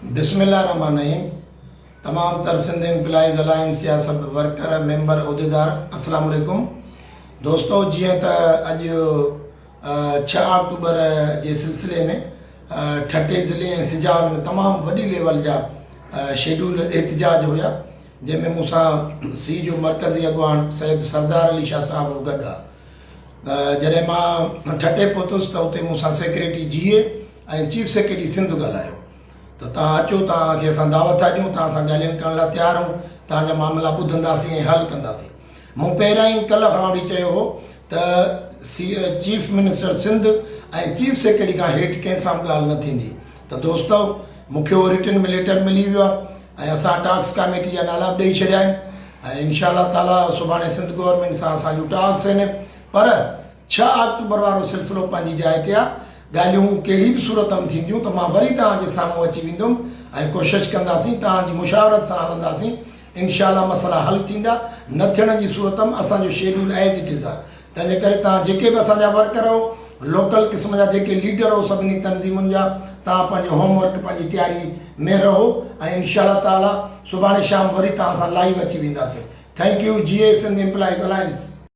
بسم الله الرحمٰن الرحيم تمام تر سنڌ امپلائيز الائنس جا سڀ ورڪر ميمبر عهديدار السلام عليڪم دوستو جيئن ته اڄ 6 آڪٽوبر جي سلسلي ۾ ٺٽي ضلعي ۽ سجاول ۾ تمام وڏي ليول جا شيڊول احتجاج هيا جنهن ۾ مون سان سي جو مرڪزي اڳواڻ سيد سردار علي شاهه صاحب به گڏ آ جڏهن مان ٺٽي پهتس ته اتي مون سان سيڪريٽري جي اي ۽ چيف سيڪريٽري سنڌ ڳالهايو ته توهان اچو توهان کي اسان دعوت ٿا ڏيون توهان سان ڳالهين ڪرڻ لاء تيار آهيون توهان جا معاملا ٻڌنداسين ۽ حل ڪنداسين مون پهريان ئي ڪلهه کان وٺي چيو هو ته C chief minister Sindh ۽ chief secretary کان هيٺ ڪنهن سان به ڳالهه نه ٿيندي ته دوستو مون کي اهو رٽن ۾ ليٽر ملي ويو آهي ۽ اسان ٽاڪس ڪاميٽي جا نالا به ڏئي ڇڏيا آهن ۽ انشاء الله تعالي سڀاڻي سنڌ گورنمينٽ سان اسان جون ٽاڪس آهن پر 6 آڪٽوبر وارو سلسلو پنهنجي جاء تي آهي ڳالهيون ڪهڙي به صورت ۾ ٿينديون ته مان وري توهان جي سامهون اچي ويندم ۽ ڪوشش ڪنداسين توهان جي مشاورت سان هلنداسين انشاء الله مسئلا حل ٿيندا نه ٿيڻ جي صورت ۾ اسان جو شيڊول ايز it is آهي تنهن جي ڪري توهان جيڪي به اسان جا ورڪر آهو لوڪل قسم جا جيڪي ليڊر آهو سڀني تنظيمن جا توهان پنهنجي هوم ورڪ پنهنجي تياري ۾ رهو ۽ انشاء الله تعالي سڀاڻي شام وري توهان سان لائيو اچي وينداسين thank you Jeay Sindh employees alliance.